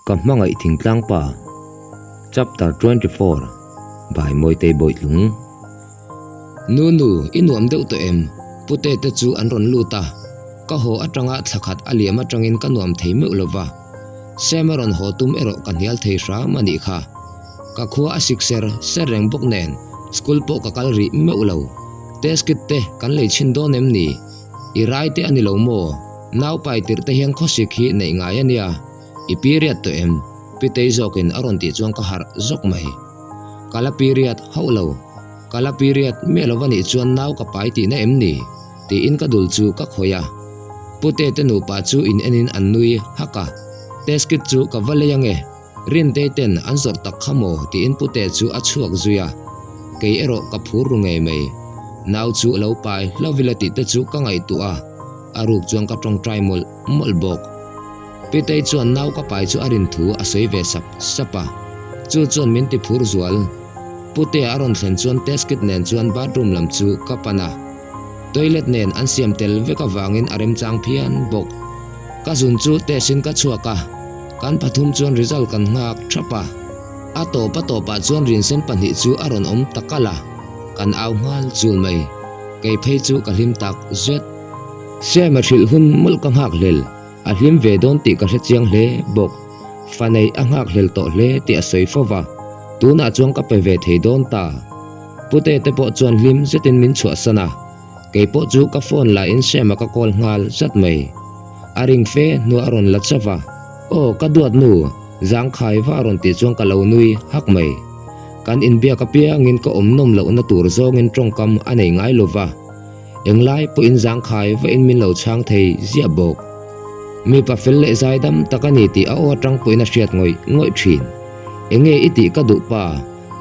Ka hmangaih thingtlang pa Chapter 24 by Mawitei Bawitlung Nu nu, i nuam deuh tawh em? Pute te chu an rawn lut a, ka haw atanga thla khat a liam atangin ka nuam thei meuh lo va. Sam a rawn haw tum erawh ka hnial thei hram a nih kha. Ka khua a sik ser ser reng bawk nen school pawh ka kal rih meuh lo. Test kit te kan lei chhin dawn em ni? I rai te a ni lo maw? Nau pai tirh te hian khawsik hi neih ngai a nia. I period tawh em? Pitei zawkin a rawn tih chuan ka harh zawk mai. Ka la period hauh lo. Ka la period miah lo va nih chuan nau ka pai tihna em ni? Tiin ka dul chu ka khawih a. Pute te nupa chu in enin an nui hak a. Test kit chu ka va lei ange. Rintei ten an zawrh tak kha maw tiin pute chu a chhuak zui a. Kei erawh ka phur ru ngei mai. Nau chu lo pai hlovila tih te chu ka ngaihtuah a. A ruk chuan ka tawngtai mawlh mawlh bawk. Pitei chuan nau ka pai chu a rin thu a sawi ve sap sap a, chu chuan min ti phur zual. Putea a rawn thlen chuan test kit nen chuan bathroom lam chu ka pan a, toilet nen an siam tel vek avangin a remchang phian bawk. Ka zun chu test in ka chhuak a, kan pathum chuan result kan nghak thap a. A tawp a tawpah chuan rinsen pahnih chu a rawn awm ta kalh a, kan au nghal chul mai. Kei phei chu ka hlim tak zet. Sam a hrilh hun mawlh ka nghak hlel, a hlim ve dawn tih ka hre chiang hle bawk. Fa neih a nghak hlel tawh hle tih a sawi fo va, tunah chuan ka pe ve thei dawn ta. Pute te pawh chuan hlim zetin min chhuahsan a, kei pawh chu ka phone la in Sam a ka call nghal zat mai. A ring fe hnuah a rawn la chauh va, Aw ka duat nu, zangkhai va a rawn tih chuan ka lo nui hak mai. Kan inbiak apiangin ka awm nawm lohna tur zawngin tawngkam a nei ngai lo va. Englai pawhin zangkhai vain min lo chhang thei ziah bawk. Mipa fel leh zaidam tak a ni tih a aw atang pawhin a hriat ngawih ngawih thin. Enge i tih ka duh pa?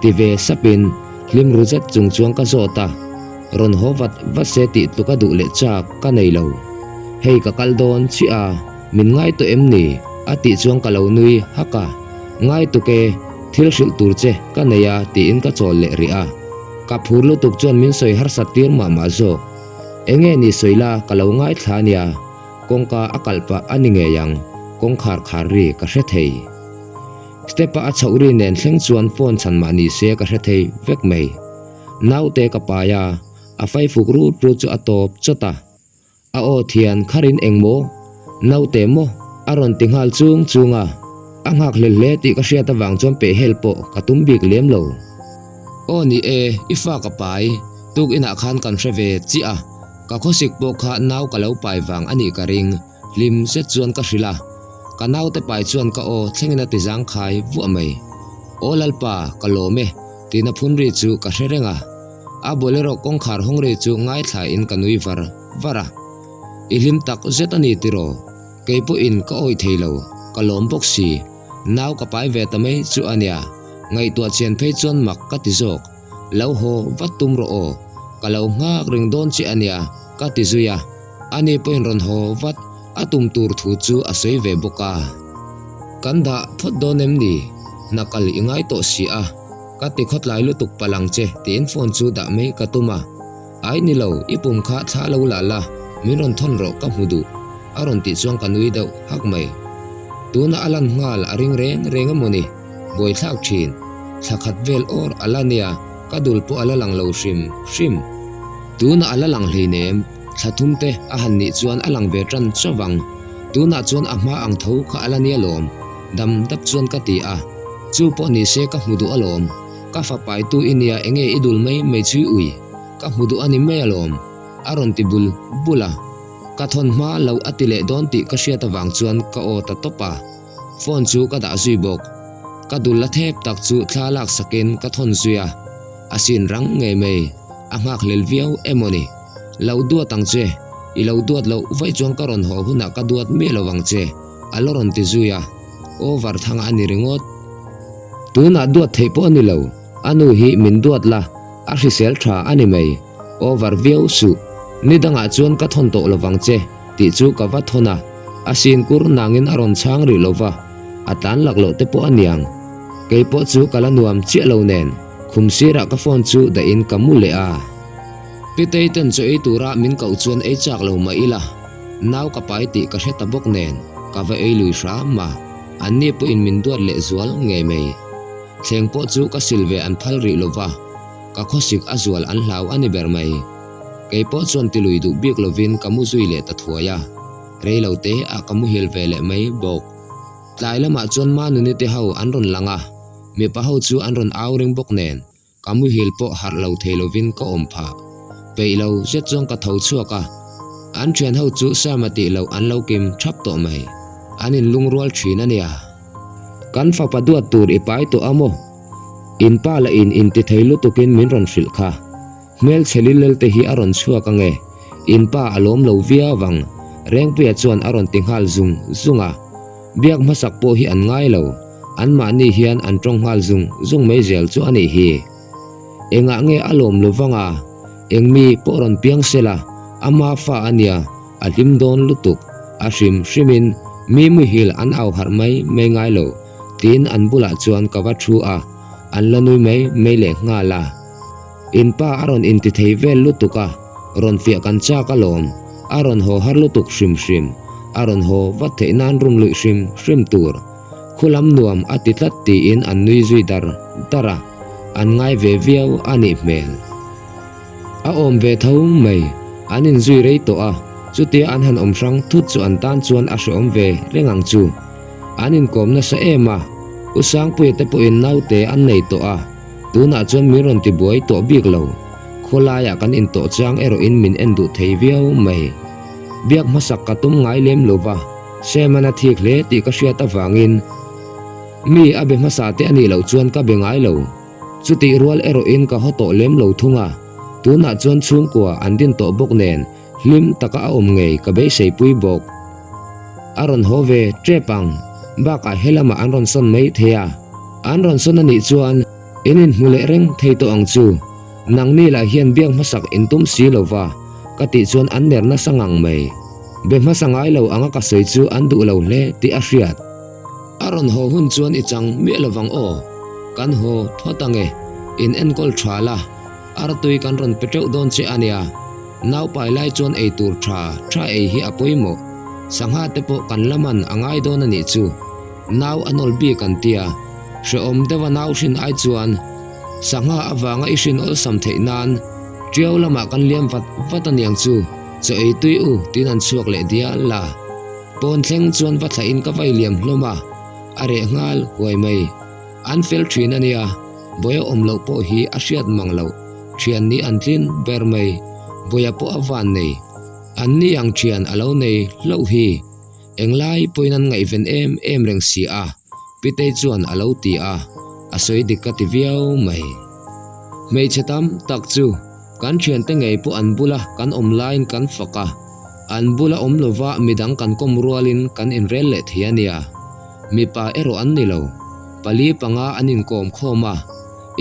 ti ve sapin hlim ru zet chung chuan ka zawt a, rawn haw vat vat se tih tluk a duh leh chak ka nei lo. Hei ka kal dawn chiah a, min ngai tawh em ni? a tih chuan ka lo nui hak a, Ngai tuk e, thil hrilh tur che ka nei a tiin ka chawl leh rih a. Ka phur lutuk chuan min sawi harsat tir mah mah zawk. Enge ni sawi la ka lo ngaithla ania, kawngka a kalh pah a ni ngei ang, kawngkhar khar ri ka hre thei. Step-a a chhoh ri nen thleng chuan phone chhan mah ni se ka hre thei vek mai. Naute ka pai a, a faifuk rut rut chu a tawp chawt a. A aw thian kharin eng maw? Naute maw? A rawn ti nghal chung chung a, a nghak hlel hle tih ka hriat avang chuan pehhel pawh ka tum bik lem lo. Aw ni e, i fa ka pai, tuk inah khan kan hre ve chiah a, ka khawsik pawh kha nau ka lo pai vang a nih ka ring, hlim zet chuan ka hrilh a. Ka naute pai chuan ka aw thlengin a ti zangkhai vuah mai. Aw Lalpa, ka lawm e, tina phun ri chu ka hre reng a. A bolero kawngkhar hawng ri chu ngaithla in ka nui var var a. I hlim tak zet a ni tiraw? Kei pawhin ka awih thei lo, ka lawm bawk si. Nau ka pai ve ta mai chu a nia, ngaihtuah chian phei chuan mak ka ti zawk. Lo haw vat tum rawh aw, ka lo nghak reng dawn che a nia, ka ti zui a. Ani pawhin rawn haw vat a tum tur thu chu a sawi ve bawk a. Kan dah phawt dawn em ni? Hna kal i ngai tawh si a. Ka ti khawtlai lutuk palh ang che tiin phone chu dah mai ka tum a. Ai ni lo, i pum kha thla lo lah la, min rawn thawn rawh ka hmu duh a rawn tih chuan ka nui deuh hak mai. Tuna a lan nghal a ring reng reng emaw ni? Buaithlak thin. Thla khat vel awr a la nia, ka dul pawh a la lang lo hrim hrim. Tuna a la lang hleinem, thla thum te a han nih chuan a lang ve tan chauh ang. Tunah chuan a hma ang tho kha a la nia lawm. Dam dap chuan ka ti a, Chu pawh ni se ka hmu duh alawm, ka fa paitu i nia enge i dul mai mai chui ui, ka hmu duh a ni mai alawm, a rawn ti bul bul a. Ka thawn hma lo a ti leh dawn tih ka hriat avang chuan ka aw ta tawp a, phone chu ka dah zui bawk. Ka dul la thep tak chu thla lak sakin ka thawn zui a, a sin rang ngei mai, a nghakhlel viau emaw ni. Lo duat ang che, i lo duat loh vaih chuan ka rawn haw hunah ka duat miah lo vang che. A la rawn ti zui a, over thang a ni ringawt. Tunah duat theih pawh a ni lo, a nu hi min duat la, a hrisel tha a ni mai, over viau suh, ni dangah chuan ka thawn tawh lovang che tih chu ka va thawn a, a sin kur nangin a rawn chhang rih lova, a tlan lak loh te pawh a niang. Kei pawh chu ka la nuam chiah lo nen, khum sirah ka phone chu dahin ka mu leh a. Pitei ten chaw ei tura min koh chuan ei chak lo mah ila. Nau ka pai tih ka hre ta bawk nen ka va ei lui hram a. Anni pawhin min duat leh zual ngei mai. Thleng pawh chu ka sil ve an phal rih lova, ka khawsik a zual an hlau a ni ber mai. Kei pawh chuan tilui duh bik lovin ka mu zui leh ta thuai a, rei lo te ah ka muhil ve leh mai bawk. Tlai lamah chuan Manuni te ho an rawn lang a, mipa ho chu an rawn au ring bawk nen, Ka muhil pawh harh lo thei lovin ka awm phah. Peih lo zet chuan ka tho chhuak a, an thian ho chu Sama tih loh an lo kim thap tawh mai. An inlungrual thin a nia. Kan fapa duat tur i pai tawh a maw? In pa lah in inti thei lutukin min rawn hrilh kha. Hmelchhe lilel te hi a rawn chhuak ange, in pa a lawm lo viau ang, Rengpuia chuan a rawn ti nghal zung zung a. Biak hmasak pawh hi an ngai lo, anmahni hian an tawng nghal zung zung mai zel chu a nih hi. Engah nge a lawm lo vang a, eng mi pawh rawn piang sela, ama fa a nia, a hlim dawn lutuk, a hrim hrimin mi muhil an au harh mai mai ngai lo, tiin an bulah chuan ka va thu a, an la nui mai mai leh nghal a. In pa a rawn inti thei vel lutuk a, rawn fiah kan chak alawm, a rawn haw har lutuk hrim hrim, a rawn haw vat theih nan rum luih hrim hrim tur. Khulam nuam a ti tlat tiin an nui zui dar dar a, an ngai ve viau a nih hmel. A awm ve tho mai, an inzui rei tawh a, chutia an han awm hrang thut chu an tan chuan a hreawm ve reng ang chu. An inkawm nasa em a, U Sangpuia te pawhin naute an nei tawh a, Tunah chuan min rawn ti buai tawh bik lo. Khawlaiah kan intawh chang erawhin min en duh thei viau mai. Biak hmasak ka tum ngai lem lo va, Seman a thik hle tih ka hriat avangin mi a be hmasa te a nih loh chuan ka be ngai lo. Chutih rual erawhin ka haw tawh lem lo thung a, tunah chuan chhungkua an din tawh bawk nen hlim taka a awm ngei ka beiseipui bawk. A rawn haw ve tep ang, bakah helamah an rawn sawn mai thei a. An rawn sawn a nih chuan in inhmu leh reng thei tawh ang chu. Nangni lah hian biak hmasak in tum si lo va, ka tih chuan an ner nasa ngang mai. Be hmasa ngai lo anga ka sawi chu an duh lo hle tih a hriat. A rawn haw hun chuan i chang miah lo vang aw. Kan haw phawt ange, in enkawl tha la, artui kan rawn pe teuh dawn che a nia. Naupai lai chuan ei tur tha tha ei hi a pawimawh. Sangha te pawh kan la man a ngai dawn a nih chu. Nau a nawl bik an tia. Hrehawm deuha nau hrin ai chuan sangha avanga i hrin awlsam theih nan Tiau lamah kan liam vat vat a niang chu, chaw ei tui u tiin an chhuak leh dial a. Pawn thleng chuan va thlahin ka vai liam hlawm a, a reh nghal huai mai. An fel thin a nia, Bawia awm loh pawh hi a hriat mang loh, thian nih an tlin ber mai, Bawia pawh a van nei. An ni ang thian a lo nei hlauh hi. Englai pawhin an ngaihven em em reng si a, Pitei chuan a lo ti a, a sawi dik ka ti viau mai. Hmeichhe tam tak chu kan thiante ngei pawh an bula kan awm laiin kan fak a, an bula awm lova midang kan kawm rualin kan inrel leh thei a nia. Mipa erawh an ni lo, pali panga an inkawm khawm a,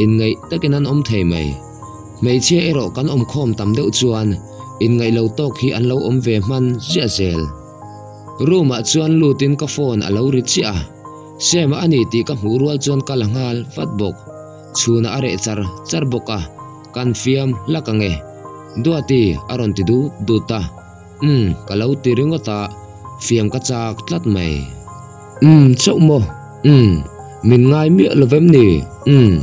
inngaih takin an awm thei mai. Hmeichhia erawh kan awm khawm tam deuh chuan inngaih lo tawk hi an lo awm ve hman ziah zel. Room ah chuan lutin ka phone a lo ri chiah a, Sam a ni tih ka hmuh rual chuan ka la nghal vat bawk. Chhunah a reh char char bawk a, kan fiam hlak ang e. Duati a rawn ti dut dut a, Umm ka lo ti ringawt a, fiam ka chak tlat mai. Umm chauh maw? Umm min ngai miah lo vem ni? Umm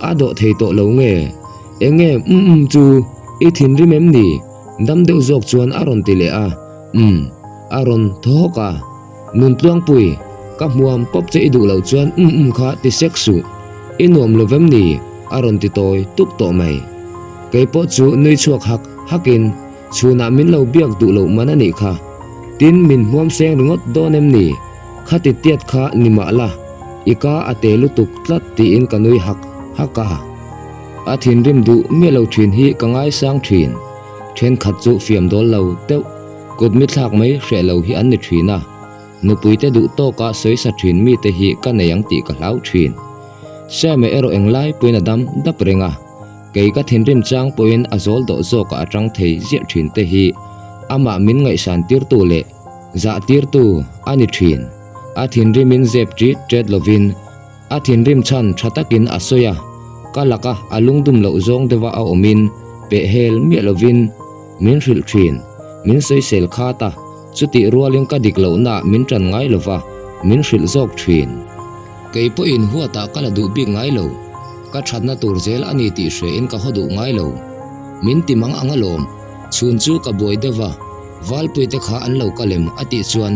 a dawh thei tawh lo nge? Eng nge umm umm chu i thinrim em ni? Dam deuh zawk chuan a rawn ti leh a. Umm, a rawn thaw hawk a. Nuntluangpui, ka hmuam pawp che i duh loh chuan umm umm kha ti sek suh. I nuam lo vem ni? a rawn ti tawi tuk tawh mai. Kei pawh chu nui chhuak hak hakin chhunah min lo biak duh loh man a nih kha. Tin, min hmuam seng ringawt dawn em ni? Khati tiat kha ni mah la, i ka a te lutuk tlat tiin ka nui hak hak a. A thinrim duh miah lo thin hi ka ngaisang thin. Thenkhat chu fiam dawl lo deuh, kut mi thlak mai hreh lo hi an ni thin a, nupuite duh tawka sawisa thin mite hi ka nei ang tih ka hlau thin. Seme erawh englai pawhin a dam dap reng a, kei ka thinrim chang pawhin a zawl dawh zawkah a tang thei ziah thin te hi amah min ngaihsan tirtu leh zah tirtu a ni thin. A thinrimin zep ṭit ṭet lovin A thinrim chhan tha takin a sawi a, ka laka a lungdum loh zawng deuha a awmin pehhel miah lovin min hrilh thin, min sawisel khat a, chutih rualin ka dik lohnaah min tan ngai lova, min hrilh zawk thin. Kei pawhin huatah ka la duh bik ngai lo, ka thatna tur zel a ni tih hrein ka haw duh ngai lo. Min ti mang ang alawm, chhun chu ka buai deuh va, Valpuite kha an lo kal em a tih chuan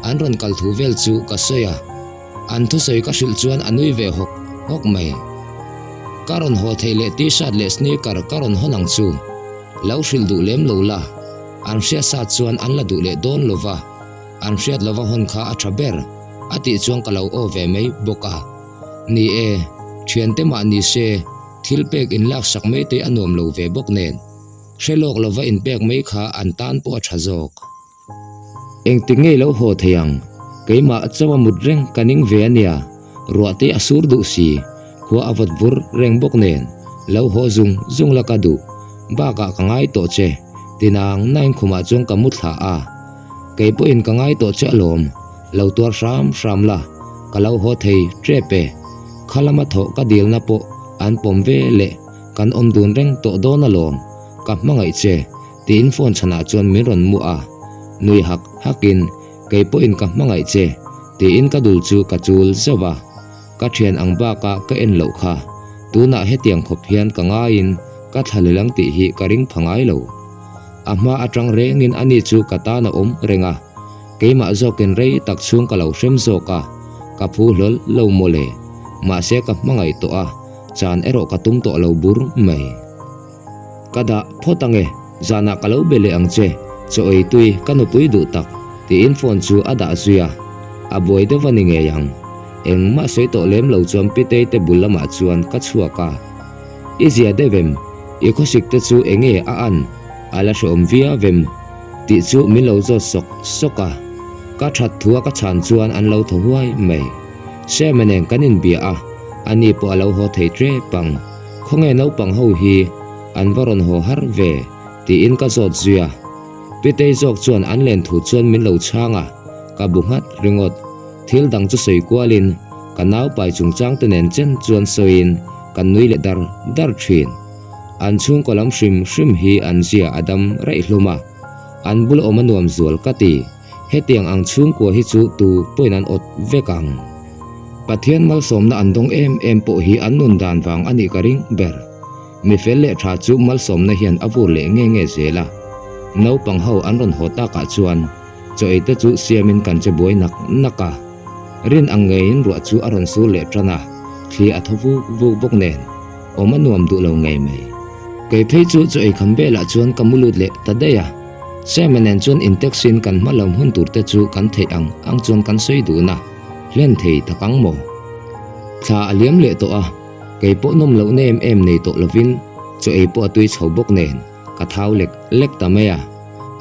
an rawn kal thu vel chu ka sawi a. An thusawi ka hrilh chuan a nui ve hawk hawk mai. Ka rawn haw theih leh t-shirt leh sneaker ka rawn hawn ang chu. Lo hrilh duh lem lo la, an hriat sa chuan an la duh leh dawn lo va, an hriat lova hawn kha a tha ber, a tih chuan ka lo aw ve mai bawk a. Ni e, thiante mah ni se, thil pek inlaksak mai te a nuam lo ve bawk nen, hre lawk lova inpek mai kha an tan pawh a tha zawk. Engtik ngei lo haw thei ang, keimah chaw a mut reng ka ning ve a nia, ruah te a sur duh si, khua a vawt vur reng bawk nen, lo haw zung zung la ka duh, bakah ka ngai tawh che, tinang nain khumah chuan ka mu thla a, kei pawhin ka ngai tawh che alawm, lo tuar hram hram la, ka lo haw thei tep e, kha lama thawh ka dilna pawh an pawm ve leh kan awm dun reng tawh dawn alawm, ka hmangaih che. Tiin phone chhanah chuan min rawn mu a, nui hak hakin, Kei pawhin ka hmangaih che, tiin ka dul chu ka chul zauh a. Ka thian ang baka ka en loh kha, tunah hetiang khawp hian ka ngaiin ka thla lel ang tih hi ka ring pha ngai lo. A hma atang rengin ani chu ka tan a awm reng a, keimah zawkin rei tak chhung ka lo hrem zawk a, ka phu hlawl lo mawle. Mahse ka hmangaih tawh a, chan erawh ka tum tawh lo bur mai. Ka dah phawt ange, zanah ka lo be leh ang che, chaw ei tui ka nupui duh tak, tiin phone chu a dah zui a, a buai deuh a ni ngei ang. Engmah sawi tawh lem lo chuan Pitei te bul lamah chuan ka chhuak a. I zia deuh em? I khawsik te chu enge a an? A la hreawm viau em? Tih chu min lo zawt sawk sawk a. Ka that thua ka chhan chuan an lo thaw huai mai. Sema nen kan inbia a, ani pawh a lo haw thei tep ang. Khawnge naupang ho hi an va rawn haw har ve? tiin ka zawt zui a. Pitei zawk chuan an len thu chuan min lo chhang a, ka bu nghat ringawt. Thil dang chu sawi kualin ka naupai chungchang te nen chen chuan sawiin kan nui leh dar dar thin. An chhungkaw lam hrim hrim hi an zia a dam raih hlawm a, an bula awm a nuam zual ka ti. Hetiang ang chhungkua hi chu tu pawhin an awt vek ang. Pathian malsawmna an dawng em em pawh hi an nun dan vang a nih ka ring ber. Mi fel leh tha chu malsawmna hian a vur leh nge nge zel a. Naupang ho an rawn haw takah chuan chaw ei te chu siamin kan che buai nak nak a. Rin ang ngeiin ruah chu a rawn sur leh tan a, thli a thaw vuk vuk bawk nen awm a nuam duh lo ngei mai. Kei phei chu chaw ei kham velah chuan ka mu lut leh ta daih a. Sam-a nen chuan in-taxi-in kan hma lo hmun tur te chu kan theih ang ang chuan kan sawi dun a, hlen thei tak ang maw? Thla a liam leh tawh a, kei pawh nawm loh na em em nei tawh lovin chaw ei pawh a tui chho bawk nen ka thau lek lek ta mai a,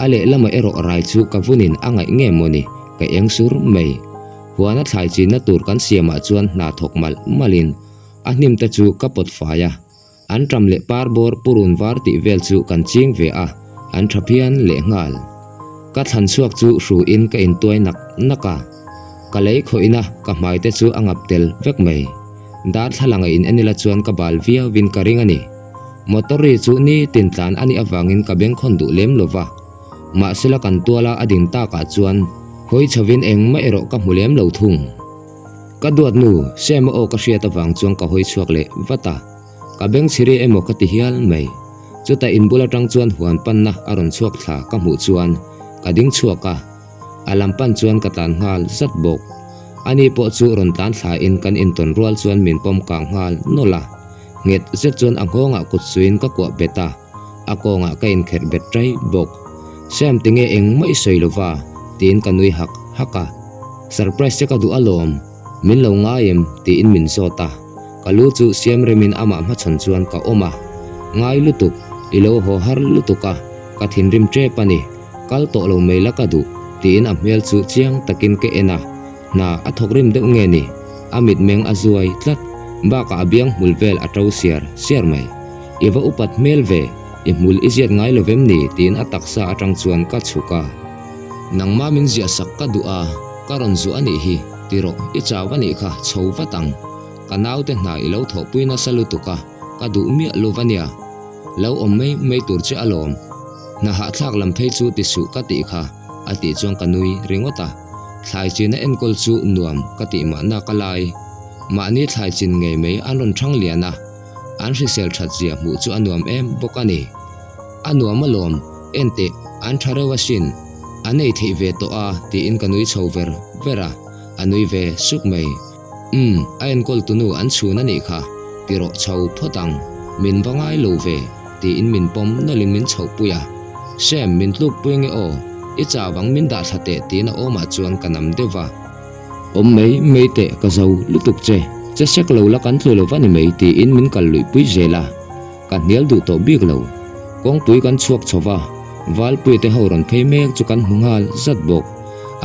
a lehlamah erawh rai chu ka vunin a ngaih nge mawni ka eng sur mai. Huana thlai chinna tur kan siamah chuan hna thawk malh malhin a hnim te chu ka pawt fai a. An ṭam leh par bawr purun var tih vel chu kan ching ve a, an ṭha phian leh nghal. Ka thlan chhuak chu hruin ka intuai nak nak a, ka lei khawihna ka hmai te chu a ngap tel vek mai. Darthlalang a in en ila chuan ka bal viauin ka ring a ni. Motor ri chu nitin tlan a nih avangin ka bengkhawn duh lem lo va, mahsela kan tuala a ding takah chuan hawi chhovin engmah erawh ka hmu lem lo thung. Ka duat nu, Sam-a aw ka hriat avang chuan ka hawi chhuak leh vat a. Ka beng chhiri emaw ka ti hial mai. Chutah in bul atang chuan huan panna a rawn chhuak thla ka hmuh chuan ka ding chhuak a, a lam pan chuan ka tlan nghal zat bawk. Ani pawh chu rawn tlan thla in kan intawn rual chuan min pawm kang nghal nawlh a. Nghet zet chuan a nghawngah kut suiin ka kuah bet a, a kawngah ka inkherh bet ṭai bawk. Sam tinge engmah i sawi lova? tiin ka nui hak hak a. Surprise che ka duh alawm, min lo ngai em? tiin min zawt a. Ka lu chu siam remin amah hmachhawn chuan ka awm a. Ngai lutuk, i lo haw har lutuk a, ka thinrim ṭep a ni. Kal tawh lo mai la ka duh, tiin a hmel chu chiang takin ka en a. Hna a thawk rim deuh nge ni? A mitmeng a zuai tlat, bakah a biang hmul vel a ṭo siar siar mai. I va upat hmel ve, i hmul i ziat ngai lo vem ni? tiin a taksa atang chuan ka chhuk a. Nangmah min ziah sak ka duh a, ka rawn zuah a nih hi, ti rawh, i chau a nih kha, chho vat ang. Ka naute hna i lo thawhpui nasa lutuk a, ka duh miah lo va nia. Lo awm mai mai tur che alawm. Hna hahthlak lam phei chu ti suh ka tih kha, a tih chuan ka nui ringawt a. Thlai chin a enkawl chu nuam ka tih mahna ka lai. Mahni thlai chin ngei mai an rawn thang lian a, an hrisel that zia hmuh chu a nuam em bawk a ni. A nuam alawm, enteh an tha reuh asin, an ei theih ve tawh a tiin ka nui chho ver ver a, a nui ve suk mai. Umm, a enkawl tunu an chhun a nih kha, ti rawh chho phawt ang, min va ngai lo ve, tiin min pawm nawlhin min chhohpui a. Sam, min tlukpui nge aw, i chau ang min dah thla teh tiin a awmah chuan ka nam deuh va. Awm mai mai teh ka zo lutuk che, che sek lo la kan tlu lo va ni mai tiin min kal luihpui zel a, ka hnial duh tawh bik lo. Kawngpui kan chhuak chho va, Valpuia te ho rawn phei mek chu kan hmu nghal zat bawk.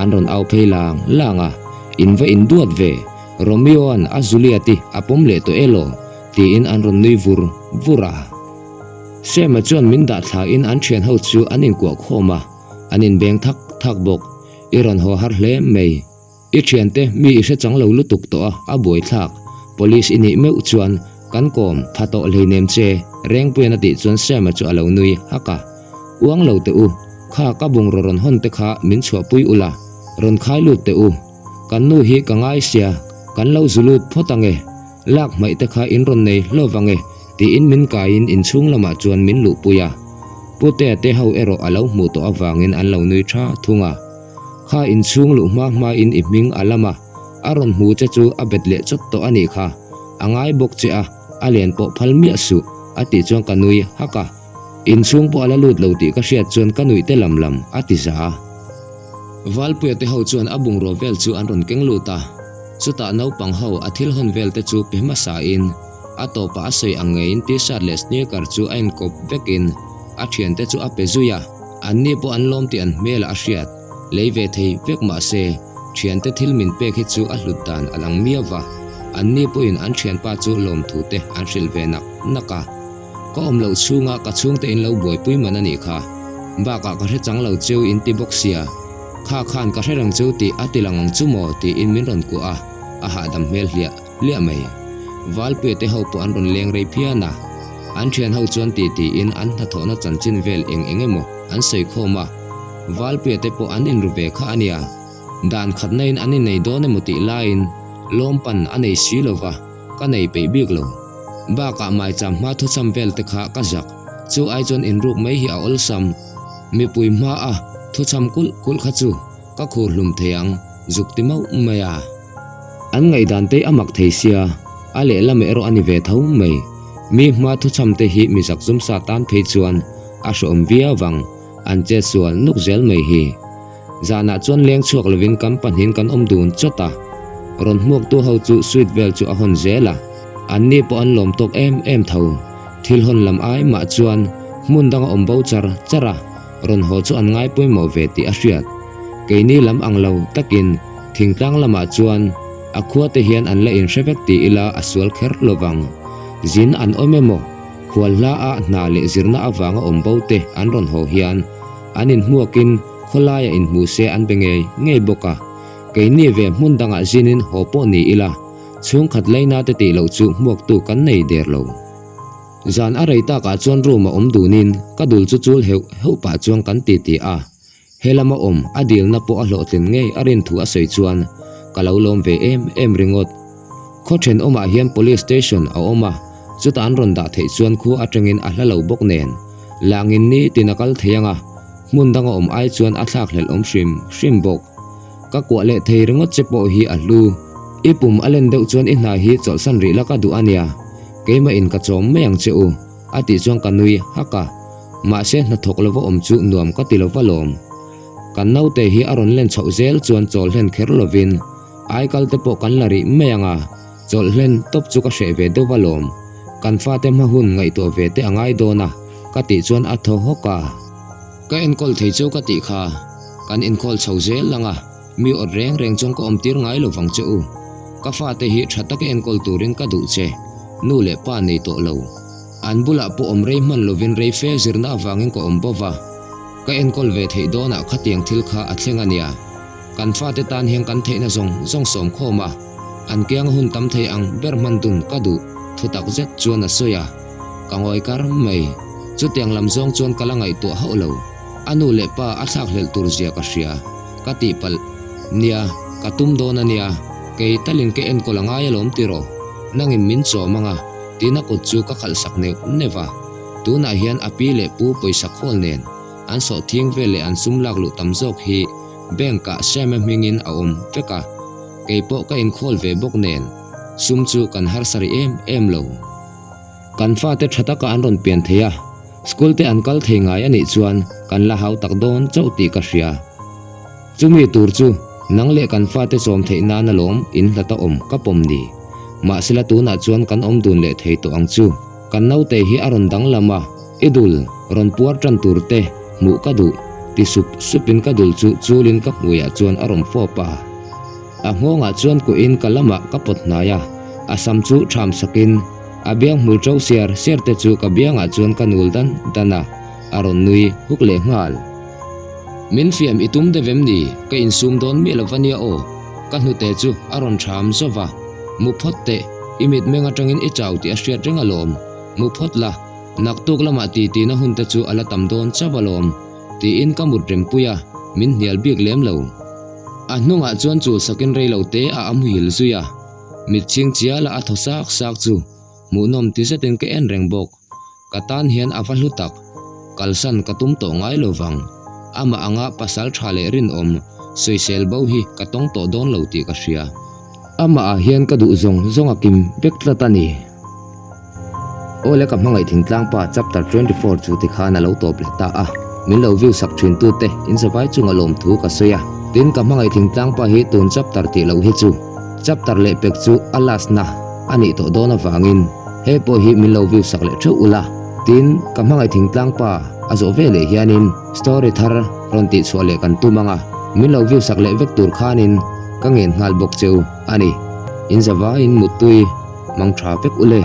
An rawn au phei lang lang a, In va induat ve, Romeo-a'n a Juliet-i a pawm leh tawh elaw? tiin an rawn nui vur vur a. Sam-a chuan min dah thlain an thian ho chu an inkuah khawm a, an inbeng thak thak bawk. I rawn haw har hle mai. I thiante mi i hre chang lo lutuk tawh a, a buaithlak. Police i nih meuh chuan kan kawm tha tawh hleinem che, Rengpuian a tih chuan Sam-a chu a lo nui hak a. Uang lo teh u, kha ka bungraw rawn hawn te kha min chhuahpui ula, rawn khai lut teh u. Kan nu hi ka ngai sia, kan lo zu lut phawt ange, lak hmaih te kha in rawn nei hlawv ange, tiin min kaiin inchhung lamah chuan min luhpui a. Putea te ho erawh a lo hmuh tawh avangin an lo nui tha thung a. Kha inchhung luh hma hmain i hming a lam a, a rawn hmu che chu a bet leh chawt tawh a nih kha, a ngai bawk che a, a len pawh phal miah suh, a tih chuan ka nui hak a. Inchhung pawh a la lut lo tih ka hriat chuan ka nuih te lam lam a ti za a. Valpuia te ho chuan a bungraw vel chu an rawn keng lut a, chutah naupang ho a thil hawn vel te chu pe hmasa in a tawpah a sawi ang ngeiin t-shirt leh sneaker chu a inkawp vekin a thiante chu a pe zui a, anni pawh an lawm tih an hmelah a hriat lei ve thei vek mahse thiante thil min pek hi chu a hlut dan a lang miau va, anni pawhin an thianpa chu lawmthu te an hrilh ve nak nak a. Ka awm loh chhunga ka chhungte in lo buaipui man a nih kha. Bakah ka hre chang lo cheu in ti bawk sia. Kha khan ka hre reng cheu tih a ti lang ang chu maw tiin min rawn kuah a, a hahdam hmel hliah hliah mai. Valpuia te ho pawh an rawn leng rei phian a. An thian ho chuan ti tiin an hnathawhna chanchin vel eng eng emaw an sawi khawm a. Valpuia te pawh an inru ve kha a nia. Dan khatna in an innei dawn emaw tih laiin lawmpan a nei si lova. Ka nei peih bik lo. Bakah maicham hma thuchham vel te kha ka zak. Chu ai chuan inruk mai hi a awlsam. Mipui hma a thuchham kulh kulh kha chu ka khur hlum thei ang, zuk ti mauh mai a. An ngaihdan te a mak thei sia, a lehlam erawh a ni ve tho mai. Mi hma thuchham te hi mi zak zum sa tan phei chuan a hreawm viau vang, an chet sual nuk zel mai hi. Zanah chuan leng chhuak lovin kan pahnihin kan awm dun chawt a, rawn hmuaktu ho chu sweet vel chu a hawn zel a, anni pawh an lawm tawk em em tho. Thil hawn lam ai mah chuan hmun danga awm bo char char a, rawn haw chu an ngai pawimawh ve tih a hriat. Keini lam ang lo takin thingtlang lamah chuan a khua te hian an la inhre vek ti ila a sual kher lovang. Zin an awm emaw, khual hla ah hna leh zirna avanga awm bo te an rawn haw hian An inhmuakin khawlaiah inhmuh se an be ngei ngei bawk a, keini ve hmun dangah zinin haw pawh ni ila, chhungkhat leina te tih loh chu hmuaktu kan nei der lo. Zan a rei takah chuan room a awm dunin ka dul chu chul heuh heuh pah chuan kan ti ti a, he lama awm a dilna pawh a hlawhtlin ngei a rin thu a sawi chuan ka lo lawm ve em em ringawt. Khaw thenawmah hian police station a awm a, chutah an rawn dah theih chuan khua atangin a hla lo bawk nen. Langin ni tin a kal thei ang a, hmun danga awm ai chuan a thlak hlelh awm hrim hrim bawk. Ka kuah leh thei ringawt che pawh hi a hlu. I pum a len deuh chuan i hna hi chawlhsan rih la ka duh a nia, keimah in ka chawm mai ang che u, a tih chuan ka nui hak a. Mahse hnathawk lova awm chu nuam ka ti lova lawm. Kan naute hi a rawn len chhoh zel chuan chawl hlen kher lovin aikal te pawh kan la rih mai ang a, chawlh hlen tawp chu ka hreh ve deuh va lawm. Kan fate hma hun ngaihtuah ve te a ngai dawn a, ka tih chuan a thaw hawk a. Ka enkawl thei chu ka tih kha, kan inkhawl chho zel ang a, mi awt reng reng chuan ka awm tir ngai lo vang che u. Ka fate hi tha taka enkawl turin ka duh che, nu leh pa nei tawh lo. An bulah pawh awm rei hman lovin rei fe zirna avangin ka awm bawk va, ka enkawl ve theih dawnah khatiang thil kha a thleng a nia. Kan fate tan hian kan theihna zawng zawng sawm khawm a, an kianga hun tam thei ang ber hman dun ka duh thu tak zet chuan a sawi a, ka ngawi kar mai. Chutiang lam zawng chuan ka la ngaihtuah hauh lo. A nu leh pa a thlak hlelh tur zia ka hria, ka tihpalh. Nia, ka tum dawn a nia, kei talin ka enkawl a ngai alawm tiraw? Nangin min chawm ang a, tiin a kut chu ka khalh sak neuh neuh a. Tunah hian a pi leh pu pawisa khawl nen an sawhthing vel leh an sum lak luh tam zawk hi bank ah Sam-a hmingin a awm vek a, kei pawh ka inkhawl ve bawk nen sum chu kan harsa rih em em lo. Kan fate tha taka an rawn pian thei a, school te an kal thei ngai a nih chuan kan la hau tak dawn chauh tih ka hria. Chumi tur chu nang leh kan fate chawm theih nan alawm in hlat a awm ka pawm ni. Mahsela tunah chuan kan awm dun leh thei tawh ang chu. Kan naute hi a rawn danglam a, i dul rawn puar tan tur te hmuh ka duh ti sup supin ka dul chu chulin ka hmuiah chuan a rawn fawp a. A nghawngah chuan kuhin ka lamah ka pawt hnai a, a sam chu ṭham sakin a biang hmul ṭo siar siar te chu ka biangah chuan ka nul dan dan a, a rawn nui huk leh nghal. Min fiam i tum deuh em ni? Ka insum dawn miah lo va nia aw. Ka hnute chu a rawn ṭham zauh va, Mu phawt teh, i mitmeng aṭangin i chau tih a hriat reng alawm. Mu phawt la, naktuk lamah titina hun te chu a la tam dawn chauh alawm, tiin ka mut rempui a, min hnial bik lem lo. A hnungah chuan chul sakin rei lo te a a muhil zui a, mit chhing chiala a thaw sak sak chu hmuhnawm ti zetin ka en reng bawk. Ka tan hian a va hlu tak, kalsan ka tum tawh ngai lo vang. Amah anga pasal tha leh rinawm, sawisel bo hi ka tawng tawh dawn lo tih ka hria. Amah ah hian ka duh zawng zawng a kim vek tlat a ni. Awle ka hmangaih thingtlang pa chapter 24 chu tikhan a lo tawp leh ta a, min lo view sak thin tu te in zavai chunga lawmthu ka sawi a, tin ka hmangaih thingtlang pa hi tun chapter tih loh hi chu chapter leh pek chu a last na a nih tawh dawn avangin he pawh hi min lo view sak leh theuh ula, tin ka hmangaih thingtlang pa a zawh ve leh hianin story thar rawn tih chhuah leh kan tum ang a, min lo view sak leh vek tur khanin ka ngen nghal bawk cheu a ni, in zavaiin muttui. Mang tha vek ule.